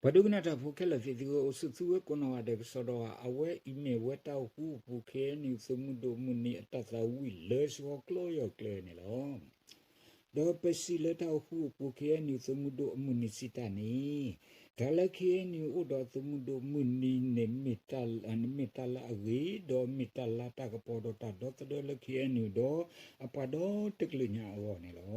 ပှၤဒိကနၣ်တၢ်ဖိခဲလၢာ်သ့ၣ်သုဧၢ, အိၣ်ဆူၣ်သုဝဲကိးနီၢ်ဂၤဒဲးကစီဒီဧါ, အဝဲအံၤမ့ၢ်ဝဲတၢ်အိၣ်ဃူအိၣ်ဖိး ခ့ၣ်အဲၣ်ယူၣ် သုးမုၢ်ဒိၣ်မုၢ်နံၤအတၢ်သးဝံၣ်လၢဆှီကျီယီၢ်ကျဲန့ၣ်လီၤ. ဒီးပစံးလၢတၢ်အိၣ်ဃူအိၣ်ဖိး ခ့ၣ်အဲၣ်ယူၣ် သုးမုၢ်ဒိၣ်အမုၢ်နံၤစံးတၢ်န့ၣ်, တၢ်လၢခ့ၣ်အဲၣ်ယူၣ်အိၣ်ဒီးအသုးမုၢ်ဒိၣ်မုၢ်နံၤန့ၣ် မ့ၢ်တၢ်လၢအဂ့ၤ, ဒီးမ့ၢ်တၢ်လၤတၢ်ကပီၤဒီးတၢ်ဒီသဒၢလၢခ့ၣ်အဲၣ်ယူၣ်ဒီးအပှၤဒီတကလုာ်ညါအဂီၢ်န့ၣ်လီၤ.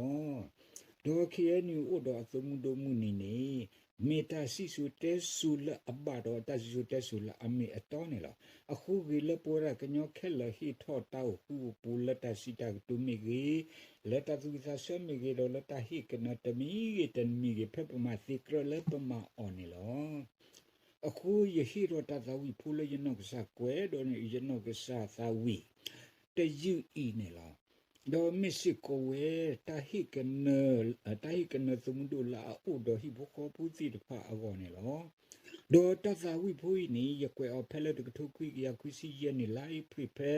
ဒီးခ့ၣ်အဲၣ်ယူၣ်အိၣ်ဒီးအသုးမုၢ်ဒိၣ်မုၢ်နံၤန့ၣ် မ့ၢ်တၢ်စံၣ်စိၤတဲစိၤလၢအဘၣ်ဒီးတၢ်စံၣ်စိၤတဲစိၤလၢအမ့ၢ်အတီန့ၣ်လီၤ. အဃိဂ့ၤလၢပဝဲဒၣ်ကညီခဲလၢာ်ဟ့ၣ်ထီၣ်တၢ်အိၣ်ဃူအိၣ်ဖိးလၢတၢ်စံးတၢ်ကတိၤမ့ၢ်ဂ့ၤ, လၢတၢ်သူၣ်ဝံၣ်သးဆၢမ့ၢ်ဂ့ၤ, ဒီးလၢတၢ်ဟ့ၣ်ကနၢၤတမံၤဂ့ၤတမံၤဂ့ၤ ဖဲပမၤသ့ကြၢးလၢပမၤအီၤန့ၣ်လီၤ. အဃိယဟ့ၣ်ထီၣ်တၢ်သးဝံၣ်ဖိလၢယနီၢ်ကစၢ်ကွဲး, ဒီးယနီၢ်ကစၢ်သးဝံၣ်တယုၢ်အံၤန့ၣ်လီၤ. ဒီးမ့ၢ်စ့ၢ်ကီးဝဲ တၢ်ဟ့ၣ်ကနၢၤ, တၢ်ဟ့ၣ်ကနၢၤသုးမုၢ်ဒိၣ်လၢအအိၣ်ဒီးဟံၣ်ဖိဃီဖိသ့ၣ်တဖၣ်အဂီၢ်န့ၣ်လီၤ. ဒီးတၢ်သးဝံၣ်ဖိအံၤန့ၣ် ယကွဲးအီၤဖဲလၢတကထိခွံကယၤခွံဆံယဲၢ်နံၣ် လါအ့ဖြ့ၣ် ဖဲ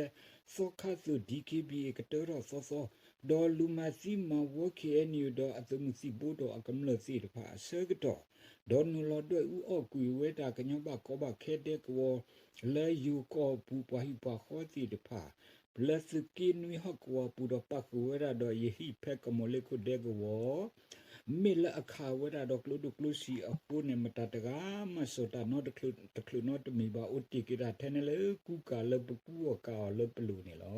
သီခါသိၣ် DKBA ကတၢထီၣ်သီသီ, ဒီးလူၤမၤသံမၤဝီ ခ့ၣ်အဲၣ်ယူၣ် ဒီးအသုးမုၢ်သံၣ်ဘိဒီးအကမျၢၢ်သ့ၣ်တဖၣ်အဆၢကတီၢ်, ဒီးနုာ်လီၤဒွဲၣ်အူအီၣ်ကွံာ်ဝဲဒၣ်ကညီဘၣ်ကီဘၣ်ခဲဒဲကဝီၤ လၢယိၤကီၢ်ပူၤပှၤဟံၣ်ပှၤဃီသ့ၣ်တဖၣ် လၢသုးက့နွံဟီၣ်ကဝီၤပူၤဒီးပၣ်ဃုာ်ဝဲဒၣ်ဒီးယဟံၣ်ဖဲကမီၤလ့ခိၣ်ဒဲကဝီၤ မ့ၢ်လၢအခးဝဲဒၣ်ဒီးကျိဒိၣ်ကျိဆံးအဃိန့ၣ် မတၤတဂၤမၤစၢၤတၢ်နီတချုးနီတမံၤဘၣ် အိၣ်တ့ၢ်က့ၤတၢ်ထဲန့ၣ်လၢကူကၤလၢပကူအီၣ်ကၤအီၤလၢပလိၤန့ၣ်လီၤ.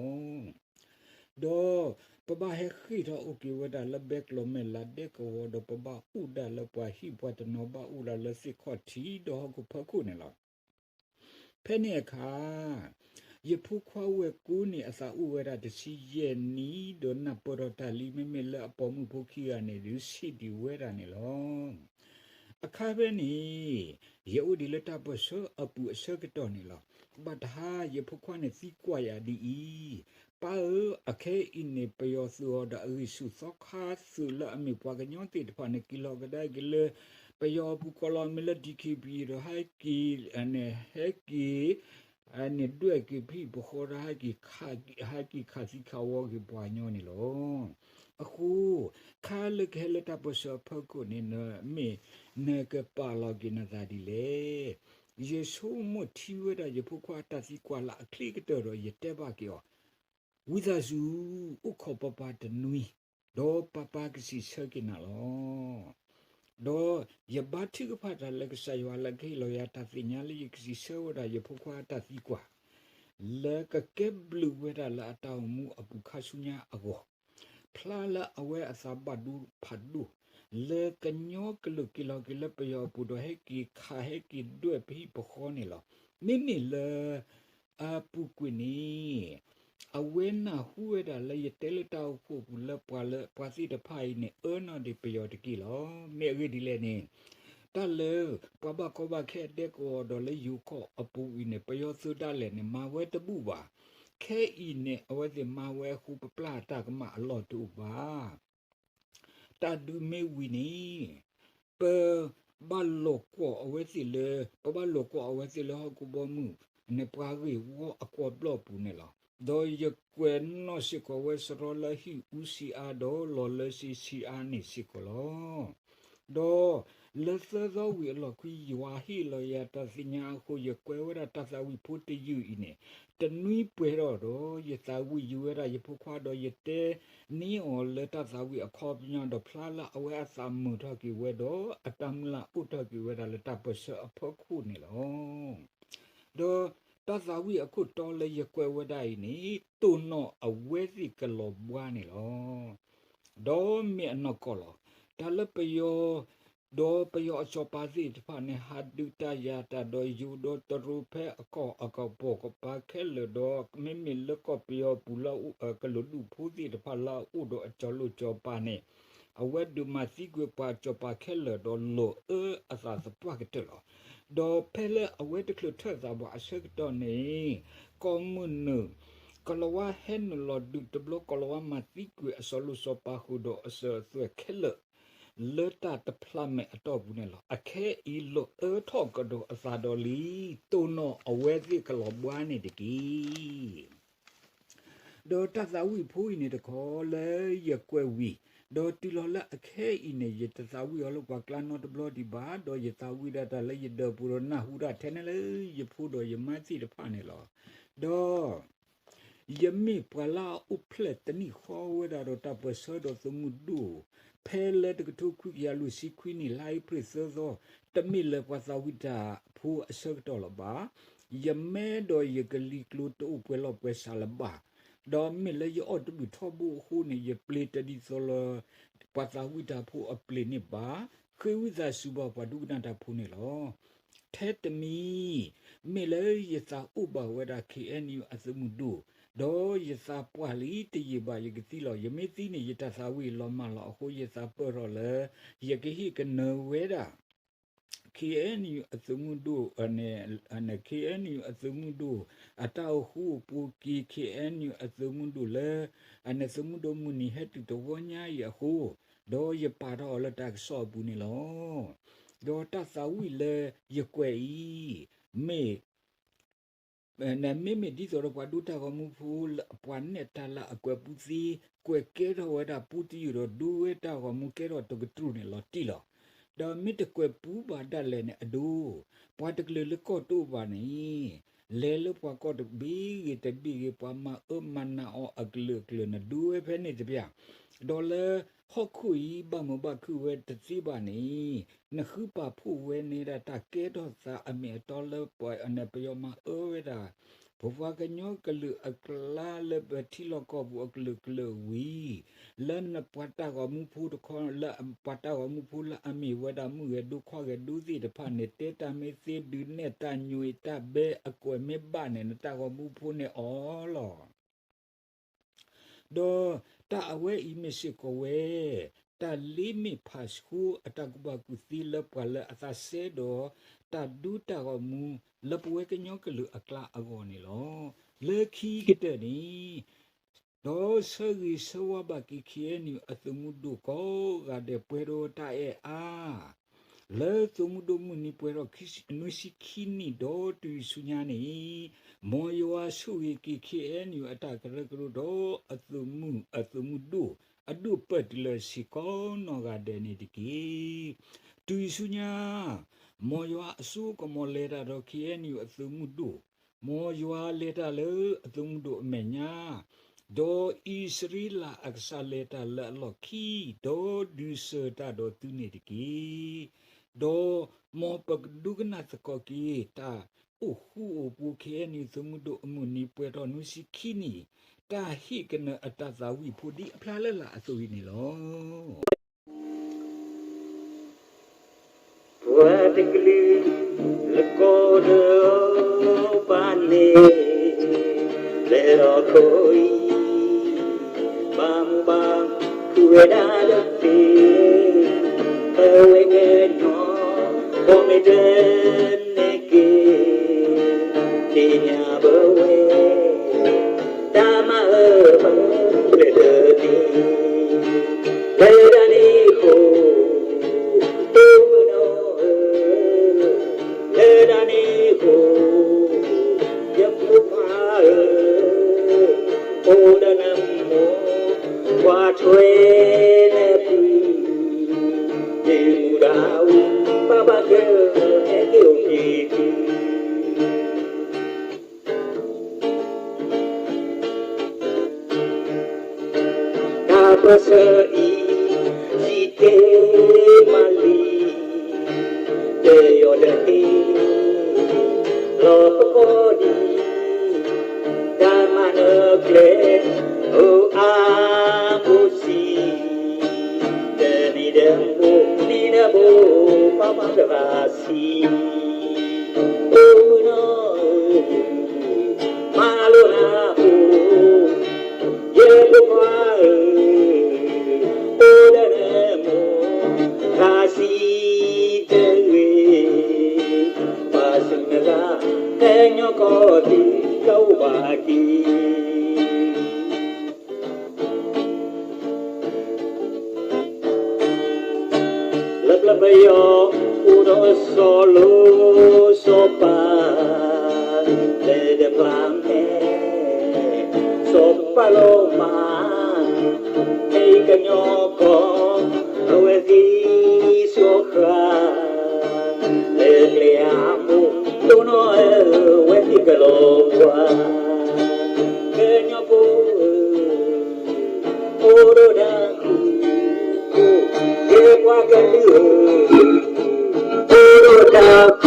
ဒီးပဘၣ်ဟဲဃ့ၢ်ထီၣ်အိၣ်က့ၤဝဲဒၣ်လၢဘဲကျိၤမဲာ်လးဒဲကဝီၤ ဒီးပဘၣ်အိၣ်ဒၣ်လၢပှၤဟံၣ်ပှၤတနီၤဘၣ်အိၣ်ဒၣ်လၢသ့ၣ်ခီၣ်ထံးဒီးဟီၣ်ခိၣ်ဖီခိၣ်န့ၣ်လီၤ. ဖဲန့ၣ်အခါ ယဖိခွါဝဲၢ်ကိန့ၣ် အသးအိၣ်ဝဲဒၣ်တဆံယဲၢ်နံၣ် ဒီးနၢ်ပၢၢ်ထီၣ်တၢ်လံ မ့မ့ၢ်လၢအပိာ်မုၣ်ဖိခံဂၤန့ၣ် ဒုးဆံးဒံးဝဲဒၣ်န့ၣ်လီၤ. အခါဖဲန့ၣ် ယအိၣ်ဒံးလၢတၢ်ပၢၢ်ဆၢအပူၤအဆၢကတီၢ်န့ၣ်လီၤ. ဘၣ်တဟါ ယဖိခွါန့ၣ်သံကွၢ်ယၤဒ်အံၤ, ပၢ်ဧၢ, အခဲအံၤန့ၣ် ပယီၤသုးအီၤဒီးအဂံၢ်ဆူၣ်သီခါသုးလၢအမ့ၢ်ပှၤကညီသ့ၣ်တဖၣ်န့ၣ် က့ၤလီၤကဒါက့ၤလၢ ပယီၤအပူၤ ကီၤလီၤမ့ၢ်လၢ DKBA ဒီးဟဲက့ၤ ဟဲက့ၤ န့ၣ်ဒွဲၣ်က့ၤပဟံၣ်ပဃီဒီး ဟဲက့ၤခးသံခးဝီက့ၤပှၤကညီန့ၣ်လီၤ. အဃိ ခါလၢကဟဲလၢတၢ်ပၢၢ်ဆၢအဖီခိၣ်န့ၣ် နမ့ၢ်နကပာ်လီၤက့ၤနသးဒ်လဲၣ်. ယဆိကမိၣ်ထံဝဲဒၣ်ယဖိခွါအတၢ်သံကွၢ်လၢအချ့ကတၢၢ်ဒီး ယတဲဘၣ်က့ၤအီၤ, ဝံသးစူၤ အိၣ်ခိးပၢ်ပၢ်တနွံ ဒီးပၢ်ပၢ်ကစံးဆၢက့ၤနၤလီၤ. ဒီးယဘါထုကဖၣ်တၢ်လၢကစၢ်ယွၤလၢကဟ့ၣ်လီၤယၤတၢ်သ့ၣ်ညါလၢယကစံးဆၢဝဲဒၣ်ယဖိခွါအတၢ်သံကွၢ် လၢကကဲဘျုးဝဲဒၣ်လၢအတၢ်အိၣ်မူအပူၤခါဆူညါအဂီၢ်, ဖျါလၢအဝဲအသးဘၣ်ဒိဖးဒိၣ် လၢကညီကလုာ်က့ၤလီၤက့ၤလၢပယီၤအပူၤဒီး ဟဲက့ၤခးဟဲက့ၤဒွဲၣ်ပဟံၣ်ပဃီန့ၣ်လီၤ. မ့မ့ၢ်လၢ အပူၤကွံာ်န့ၣ် အဝဲနၢ်ဟူဝဲဒၣ်လၢယတဲလၢတၢ်အိၣ်ဖှိၣ်အပူၤလၢပှၤလၢ ပှၤသ့ၣ်တဖၣ်အံၤန့ၣ် အၢနီၢ်ဒံးပယီၤတက့ၢ်လီၤ. မ့ၢ်အဂ့ၢ်ဒ်လဲၣ်န့ၣ် တၢ်လၢပှၤဘၣ်ကီဘၣ်ခဲအဒဲကဝီၤဒီးလၢယိၤကီၢ်အပူၤအံၤန့ၣ် ပယီၤသုးဒၣ်လဲာ်န့ၣ် မၤဝဲတဘူၣ်ဘၣ်. ခဲအံၤန့ၣ် အဝဲသ့ၣ်မၤဝဲအဃိ ပပျၢ်တၢ်ကမၣ်အလီၢ်တအိၣ်ဘၣ်. တၢ်ဒုးမ့ၢ်ဝံၤန့ၣ် ပဘၣ်လိာ်ကွီၢ်အဝဲသ့ၣ်လၢ ပဘၣ်လိာ်ကွီၢ်အဝဲသ့ၣ်လၢဟီၣ်ခိၣ်ဘီမုၢ်န့ၣ် ပှၤဂ့ၢ်ဝီအကွီၢ်ဘျီၣ်ပူၤန့ၣ်လီၤ. ဒီးယကွဲးနီၣ်စ့ၢ်ကီးဝဲစရီလၢဟံၣ်အူစံးအါ ဒီးလီၢ်လၢစံးဆံးအါန့ၣ်စ့ၢ်ကီးလီၤ. ဒီးလၢသၢသီဝံၤအလီၢ်ခံ ယွၤဟ့ၣ်လီၤယၤတၢ်သ့ၣ်ညါအဃိ ယကွဲးဝဲဒၣ်တၢ်သးဝံၣ်ဖိတယုၢ်အံၤန့ၣ် တနွံပှဲၤထီၣ်ဒီး ယသးဝံၣ်ယုာ်ဝဲဒၣ်ယဖိခွါဒီး ယတဲန့ၢ်အီၤလၢတၢ်သးဝံၣ်အခီပညီ ဒီးဖျါလၢအဝဲအသးမုာ်ထီၣ်က့ၤဝဲဒီး အတၢ်မုၢ်လၢ်အိၣ်ထီၣ်က့ၤဝဲဒၣ်လၢတၢ်ပၢၢ်ဆၢအဖီခိၣ်န့ၣ်လီၤ. ဒီးတၢ်သးဝံၣ်အခိၣ်တီလၢယကွဲးဝဲဒၣ်အံၤန့ၣ် တိၢ်နီၣ်အဝဲသ့ၣ်ကလီၤဘှါန့ၣ်လီၤ. ဒီးမ့ၢ်အနီၢ်ကီၢ်လီၤ. တၢ်လၢပယီၤ ဒီးပယီၤအစီၤပၤသ့ၣ်တဖၣ်န့ၣ် ဟးဒုးတၢ်ယၤတၢ်ဒီးယိၤဒီးတရူး ဖဲအကီၢ်အကပိာ်ကပၤခဲလၢာ်ဒီး မ့မ့ၢ်လၢကီၢ်ပယီၤပူၤလၢ ကလုာ်ဒူၣ်ဖိသ့ၣ်တဖၣ်လၢအအိၣ်ဒီးအစီၤလိၣ်စီၤပၤန့ၣ် အဝဲဒုးမၤသံကွံာ်ပှၤစီၤပၤခဲလၢာ်ဒီး လီၤအၢအသးသပှၢ်ကတၢၢ်လီၤ. ဒီးဖဲလၢအဝဲတချုးထၢၣ်သးဘၣ်အဆၢကတီၢ်န့ၣ် ကီၢ်မုၢ်နုာ် ကီၤလၤဝါဟဲနုာ်လီၤဒုးတဘျီ ကီၤလၤဝါမၤသံကွံာ်အစီၤလိၣ်စီၤပၤဃုာ်ဒီးအစၢၤအသွဲၣ်ခဲလၢာ် လၢတၢ်တဖျးမဲာ်အတီၢ်ပူၤန့ၣ်လီၤ. အခဲအံၤလီၤအၢထီၣ်ကဒီးအသးဒီးလံ, တိၢ်နီၣ်အဝဲသ့ၣ်ကလီၤဘှါန့ၣ်တက့ၢ်. ဒီးတၢ်သးဝံၣ်ဖိအံၤန့ၣ်တခီလၢယကွဲးဝံၤ ဒီးတုၤလီၤလၢအခဲအံၤန့ၣ် ယတသးဝံၣ်အီၤလၢပှၤကျါနီတဘျီဒံးဘၣ်, ဒီးယသးဝံၣ်ဒၣ်တၢ်လၢယဒၢးပူၤဒီးနၢ်ဟူဒၣ်ထဲန့ၣ်လၢယဖိဒီးယမါသ့ၣ်တဖၣ်န့ၣ်လီၤ. ဒီး ယမ့ၢ်ပှၤလၢအအိၣ်ဖျဲၣ်သနံၣ်ဃီဝဲဒၣ်ဒီးတၢ်ပၢၢ်ဆၢဒီးသုးမုၢ်ဒိၣ်, ဖဲလၢတကထိခွံကယၤလွံၢ်ဆံခွံနံၣ် လါအ့ဖြ့ၣ်သၢသီ, တမ့ၢ်လၢပှၤသးဝံၣ်တၢ်ဖိအဆၢကတီၢ်လၢၤဘၣ်. ယမဲဒီးယကလံၤကျိၤတအိၣ်ပှဲၤလီၢ်ပှဲၤစးလၢၤဘၣ်. ဒီးမ့ၢ်လၢယအီၣ်တဘျုးထီဘိအဃိန့ၣ် ယပျ့ၤတဒ်သိးလၢ ပှၤသးဝံၣ်တၢ်ဖိအပျ့ၤန့ၣ်ဘၣ်, ဃ့ဝံသးစူၤဘၣ်ပှၤဒိကနၣ်တၢ်ဖိန့ၣ်လီၤ. ထဲတမံၤ, မ့ၢ်လၢယသးအိၣ်ဘၣ်ဝဲဒၣ် ခ့ၣ်အဲၣ်ယူၣ် အသုးမုၢ်ဒိၣ်, ဒီးယသးပှၢ်လံတယံာ်ဘၣ် ယကသံလီၤ. ယမ့ၢ်သံန့ၣ် ယတၢ်သးဝံၣ်လီၤမၢ်လီၤအဃိ ယသးပၢၢ်ထီၣ်လၢ ယကဟ့ၣ်ကနၢၤဝဲဒၣ် ခ့ၣ်အဲၣ်ယူၣ် အသုးမုၢ်ဒိၣ်, ခ့ၣ်အဲၣ်ယူၣ် အသုးမုၢ်ဒိၣ် အတၢ်အိၣ်ဃူအိၣ်ဖိးက့ၤ ခ့ၣ်အဲၣ်ယူၣ် အသုးမုၢ်ဒိၣ်လၢ အန့ၣ်သုးမုၢ်ဒိၣ်မုၢ်နံၤဟဲတုၤတဝီညါအံၤအဃိ, ဒီးယပာ်ထီၣ်အီၤလၢတၢ်ကစီၣ်အပူၤန့ၣ်လီၤ. ဒီးတၢ်သးဝံၣ်လၢယကွဲးအံၤ, မ့ၢ် မ့မ့ၢ်ဒ်သိးဒီးပှၤဒိတၢ်ဂီၤမူဖိလၢအပှၤနဲၣ်တၢ်လၢအကွဲးပူသ့, ကွဲးကဲထီၣ်ဝဲဒၣ်ပူတယုၢ်ဒီးဒိဝဲတၢ်ဂီၤမူကဲထီၣ်တကတြူၢ်န့ၣ်လီၤတံၢ်လီၤ. ဒီးမ့ၢ်တကွဲးပူဘၣ်ဒၣ်လဲာ်န့ၣ်အဒိ, ပှၤတကလုာ်လၢကီၢ်တအိၣ်ဘၣ်န့ၣ်, လဲၤလၢပှၤကီၢ်တဘ့ၣ်ဂ့ၤတဘ့ၣ်ဂ့ၤ ပှၤမၤအၢမၤနးအီၤအကလုာ်ကလုာ်န့ၣ် ဒိဝဲဖဲန့ၣ်တဘျီ, ဒီးလၢဟီၣ်ခိၣ်အံၤဘၣ်မုာ်ဘၣ်ခုၣ်ဝဲတသ့ဘၣ်န့ၣ်, နဃုပာ်ဖှိၣ်ဝဲန့ၢ်ဒၣ်တၢ်ကဲထီၣ်သးအမ့ၢ်အတီလၢပှၤန့ၣ် ပယီၤမၤအၢဝဲဒၣ် ပပှၤကညီကလုာ်အကျါလၢပထံလီၢ်ကီၢ်ပူၤအကလုာ်ကလုာ်ဝံၤ, လၢနပှၤတၢ်ဂီၤမူဖိတခီ လၢပှၤတၢ်ဂီၤမူဖိလၢအမ့ၢ်ဝဲဒၣ်မုၣ်ဂဲၤဒိခွါဂဲၤဒိသ့ၣ်တဖၣ်န့ၣ် တဲတၢ်မ့ၢ်သ့ဒုးနဲၣ်တၢ်ညွံးတၢ်ဘဲအကွဲးမ့ၢ်ဘၣ်န့ၣ် နတၢ်ဂီၤမူဖိန့ၣ်အီၤလီၤ. ဒီးတၢ်အဝဲအံၤမ့ၢ်စ့ၢ်ကီးဝဲ တၢ်လ့မ့ၢ်ဖးဆှိအတၢ်ကူၣ်ဘၣ်ကူၣ်သ့လၢပှၤလၢအသးစဲဒီး တၢ်ဒိတၢ်ဂီၤမူလၢပဝဲကညီကလုာ်အကျါအဂီၢ်န့ၣ်လီၤ. လၢခံကတၢၢ်န့ၣ် ဒီးဆၢဂ့ၤဆၢဝါဘၣ်က့ၤ ခ့ၣ်အဲၣ်ယူၣ် အသုးမုၢ်ဒိၣ်ကိးဂၤဒဲး ပှဲၤဒီးတၢ်အဲၣ်အါ လၢသုးမုၢ်ဒိၣ်မုၢ်နံၤပှဲၤထီၣ်နွံဆံခံနံၣ်ဒီးတုၤဆူညါန့ၣ်, မ်ယွၤဆိၣ်ဂ့ၤက့ၤ ခ့ၣ်အဲၣ်ယူၣ် အတၢ်ကရၢကရိဒီးအသုးမုၢ်အသုးမုၢ်ဒိၣ် အဒိၣ်ပၢၢ်တုၤလၢစ့ၢ်ကီးနီၢ်ဂၤဒဲးန့ၣ်တက့ၢ်. တုၤဆူညါ မ်ယွၤအစိကမီၤလဲၤတၢ်ဒီး ခ့ၣ်အဲၣ်ယူၣ် အသုးမုၢ်ဒိၣ်, မ်ယွၤလဲၤတၢ်လၢအသုးမုၢ်ဒိၣ်အမဲာ်ညါ, ဒီးအံၣ်စရ့လးအကစၢ်လဲၤတၢ်လၢအလီၢ်ခံ, ဒီးဒုးစၢၤတၢ်ဒီးသုန့ၣ်တက့ၢ်. ဒီးမ်ပကဒိကနၣ်သကိးက့ၤ တၢ်အိၣ်ဃူအိၣ်ဖိး ခ့ၣ်အဲၣ်ယူၣ် သုးမုၢ်ဒိၣ်အမုၢ်နံၤပှဲၤထီၣ်နွံဆံခံနံၣ်, တၢ်ဟ့ၣ်ကနၢၤအတၢ်သးဝံၣ်ဖိဒ်အဖျါလၢ်လၢ်အသိးအံၤန့ၣ်လီၤ. ပှၤတကလုာ်လၢကီၢ်ဒီးဘၣ်န့ၣ်, လၢဟီၣ်ခိၣ်အံၤ ဘၣ်မူဘၣ်ခုၣ်ဝဲဒၣ်ဒီးသ့, ပဝဲကညီ ကိးမံၤဒဲးန့ၣ်က့ၤ, သ့ၣ်ညါပဝဲ တၢ်မၤအၢမၤကျဲၤလၢန့ၣ်, လၢတၢ်န့ၣ်အဃိ အိၣ်မုၢ်နီၢ်ဧၢ, လၢတၢ်န့ၣ်အဃိ ယဖိခွါဧၢ, အိၣ်ဒီးနမိၢ် ပှၤထွဲနဖု ဒုးမူဒါအူ ပၢ်ဘၣ်ကၢ ဟဲက့ၤအိၣ်က့ၤသု တၢ်ပၢၢ်ဆၢအံၤ စံးတဲမးလံ, တယီၤလၢသ့ လီၤပကီၢ်ဒံး, တၢ်မၤနၢၤကျဲ အိၣ်အါဘိဆံး, တနံၤဒီးဘိ နံၤဒီးဘိ ပှၤမၤတဘၣ်ဆံး, အိၣ်မုၢ်နီၢ်ဧၢ, မၤလိနၤဖိ ယဖိခွါဧၢ, အိၣ်ဒီးနမိၢ် သးဆံးတဂ့ၤ, ဘၣ်ဆူနဂၤ ဟဲညီကီၢ်သံကအိၣ်ဘၣ်က့ၤ လၢပျၢၤပယီၤ အိၣ်ဒီးစီၤလိၤစီၤပၤ လၢတဖျါမဲာ် စီၤပၤလီၤမၢ် ဟဲကညီကီၢ် ဝဲသ့ၣ်ကလီၤပှၤ, ကညီဖိ, အိၣ်ဒီးတၢ်, ယဲပှၤကလုာ်, အိၣ်ဒီးတၢ်